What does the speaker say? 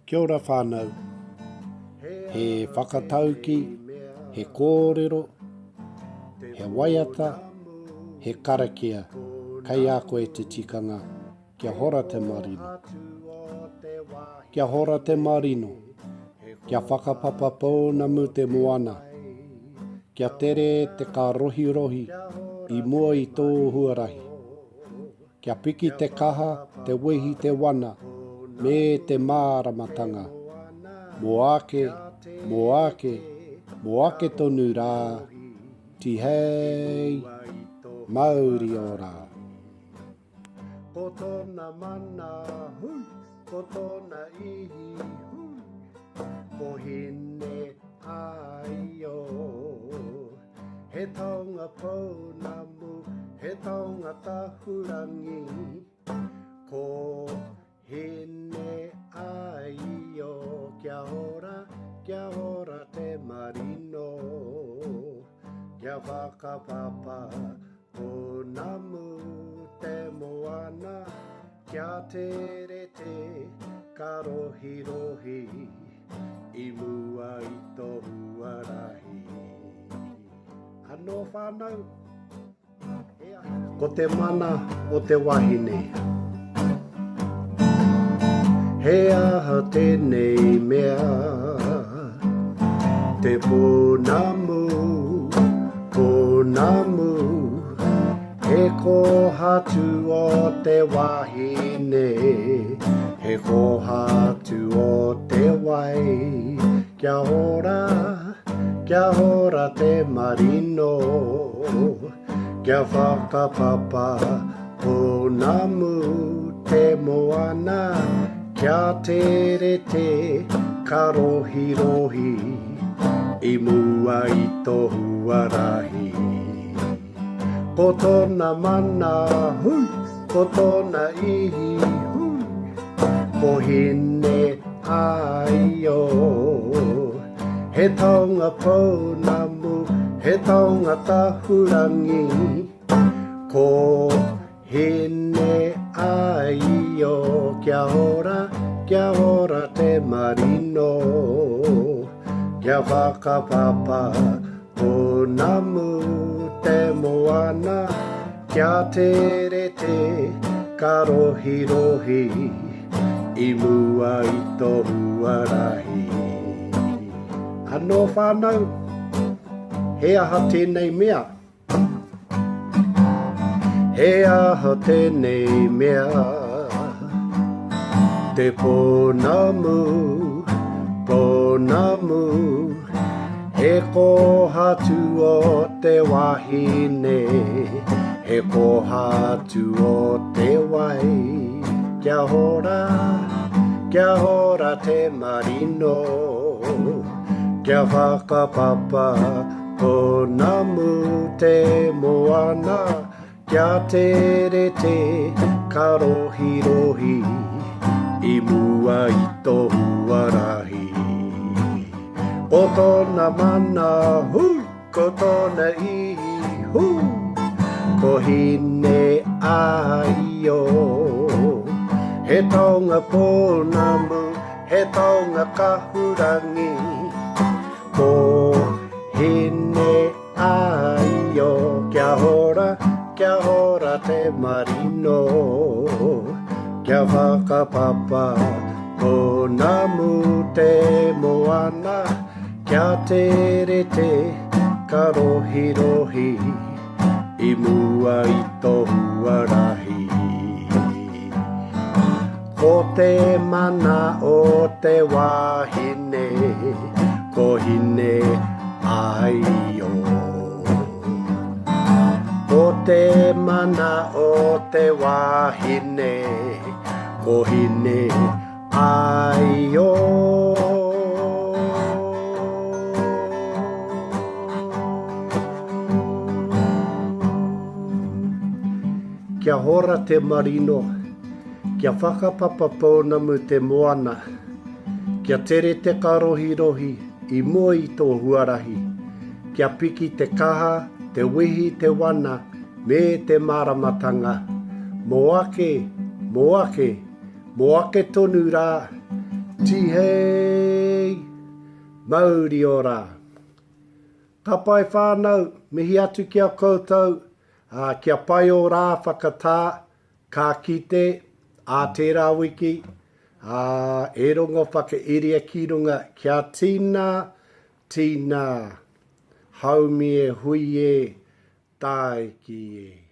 Kia ora whānau. He whakatauki, he kōrero, he waiata, he karakia kei a koe te tikanga kia hora te marino. Kia hora te marino, kia whakapapa pounamu te moana, kia tere te kārohirohi i mua i tō huarahi. Kia piki te kaha, te wehi, te wana, me te māramatanga. Mō ake, mō ake, mō ake tonu rā, tihei, mauri ora. Ko tōna mana, hui, ko tōna ihi, hui, ko Hine Āio. He taonga pounamu, he taonga tahurangi, ko Hine Āio. Kia ora, kia ora te marino, kia whakapapa pounamu te moana, kia tere te karohirohi. I mua i tō huarahi. Anō whānau, he aha. Ko te mana o te wahine. He aha tēnei mea? Te pounamu, pounamu. He kōhatu o te wahine, he kōhatu o te wai. Kia ora, kia ora te marino, kia whakapapa pounamu te moana, kia tere te karohirohi i mua i to huarahi. Ko tōna mana, hui, ko tōna ihi, hui, ko Hine Āio. He taonga pounamu, he taonga tahurangi, ko Hine Āio. Kia ora, kia ora te marino, kia whakapapa Pounamu te moana kia tere te karohirohi i mua i to huarahi. Anō whānau, he aha tēnei mea? He aha tēnei mea? Te pounamu, pounamu. He kōhatu o te wahine, he kōhatu o te wai. Kia ora, kia ora te marino, kia whakapapa pounamu te moana. Kia tere te karohirohi i mua i to huarahi. Ko tōna mana, hui, ko tōna ihi, hū, ko Hine Āio. He taonga pounamu, he taonga kahurangi, ko Hine Āio, kia ora, kia ora te marino, kia whakapapa pounamu te moana, kia tere te karohirohi i mua i to huarahi. Ko te mana o te wahine, ko Hine Āio. Ko te mana o te wahine, ko Hine Āio. Kia hora te marino. Kia whakapapa pounamu te moana, kia tere te karohirohi i mua i tō huarahi, kia piki te kaha, te wehi, te wana, me te māramatanga, mō ake, mō ake, mō ake tonu rā, Tihei! Mauri ora! Ka pai whānau, mihi atu ki a koutou, ā, kia pai ō rā whakatā, ka kite, ā tērā wiki, ā, e rongo whakairia ki runga, kia tina, tina, haumi e hui e, tāiki e.